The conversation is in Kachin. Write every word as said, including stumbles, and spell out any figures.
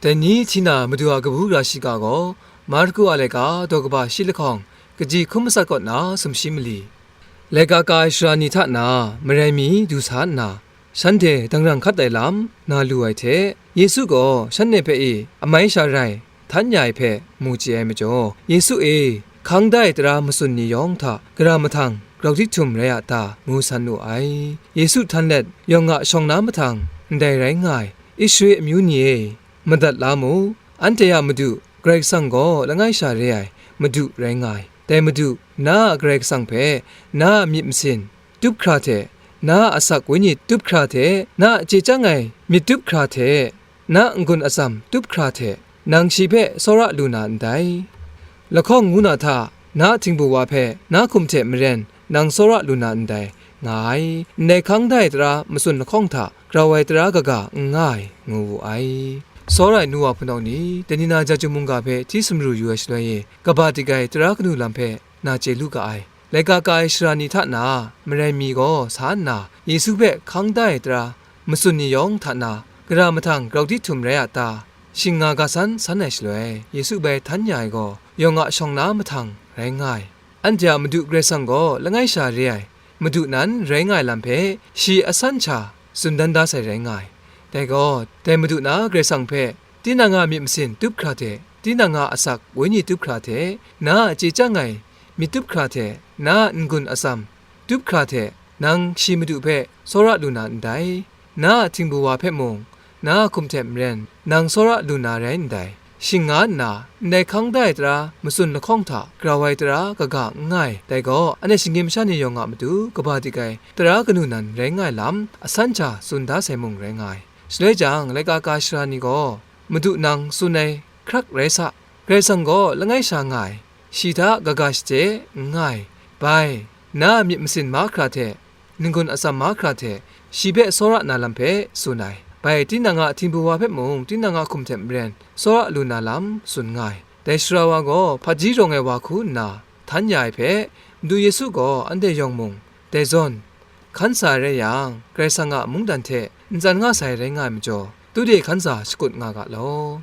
Dai ni hti na Madu a kabu ra shiga gaw, Marku a laika daw kaba shi lahkawng, kaji hkun matsat kaw nna sumshi mali. Laika ka ai sara ni hta na marai mi du sa nna, shanhte dangrang hkat ai lam na lu ai hte, Yesu gaw shanhte hpe e amai sha rai htan ya ai hpe mu chye ai majaw, Yesu e, hkang da ai tara matsun ni yawng hta gara mahtang grau dip htum rai a ta, ngu san wu ai. Yesu htan let yawng a shawng na mahtang ndai rai nga ai, Israela amyu ni e, madat la mu, anhte a Madu, Karai Kasang gaw langai sha re ai Madu rai nga ai. Dai Madu, na a Karai Kasang hpe na a myit masin tup hkra hte, na a asak wenyi tup hkra hte, na a chye chyang ai myit tup hkra hte, na n-gun atsam tup hkra hte, nang shi hpe tsawra lu na ndai. Lahkawng ngu na hta, na a htingbu wa hpe na hkum hte maren nang tsawra lu na ndai, nga ai. Ndai hkang da ai tara matsun lahkawng hta grau ai tara kaga n nga ai, ngu wu ai. Tsawra ai nu wa hpunau ni, dai ni na Jahtum mungga hpe hti sumru yu ai shaloi e, kaba dik ai tara kanu lam hpe na chye lu ga ai. Laika ka ai sara ni hta na marai mi gaw sa nna, Yesu hpe hkang da ai tara matsun ni yawng hta na gara mahtang grau dip htum rai a ta? Shing nga ga san san ai shaloi, Yesu bai htan ya ai gaw, yawng a shawng na mahtang rai nga ai. Anhte a Madu Karai Kasang gaw langai sha re ai Madu nan rai nga ai lam hpe shi asan sha tsun dan da sai rai nga ai. Dai gaw, dai Madu na Karai Kasang hpe, tinang a myit masin tup hkra hte, tinang a asak wenyi tup hkra hte, na a chye chyang ai myit tup hkra hte, na a n-gun atsam tup hkra hte, nang shi Madu hpe tsawra lu na ndai. Na a htingbu wa hpe mung, na a hkum hte maren, nang tsawra lu na rai ndai. Shing nga nna, ndai hkang da ai tara matsun lahkawng hta grau ai tara kaga n nga ai. Dai gaw, anhte shinggyim masha ni yawng a matu kaba dik ai tara kanu nan rai nga ai lam, asan sha tsun da sai mung rai nga ai. Shaloi jang, laika ka sara ni gaw, Madu nang tsun ai hkrak rai sa, Karai Kasang gaw langai sha nga ai, shi hta kaga shade n nga ai. Bai, na a myit masin mahkra hte, n-gun atsam mahkra hte, shi hpe tsawra na lam hpe tsun ai. Bai, tinang a htingbu wa hpe mung, tinang a hkum hte maren, tsawra lu na lam tsun nga ai. Dai sara wa gaw hpaji rawng ai wa hku nna htan ya ai hpe, Madu Yesu gaw anhte yawng mung dai zawn hkan sa ai rai yang, Karai Kasang a mungdan hte ntsan nga sai rai nga ai majaw, tude hkan sa shakut nga ga law.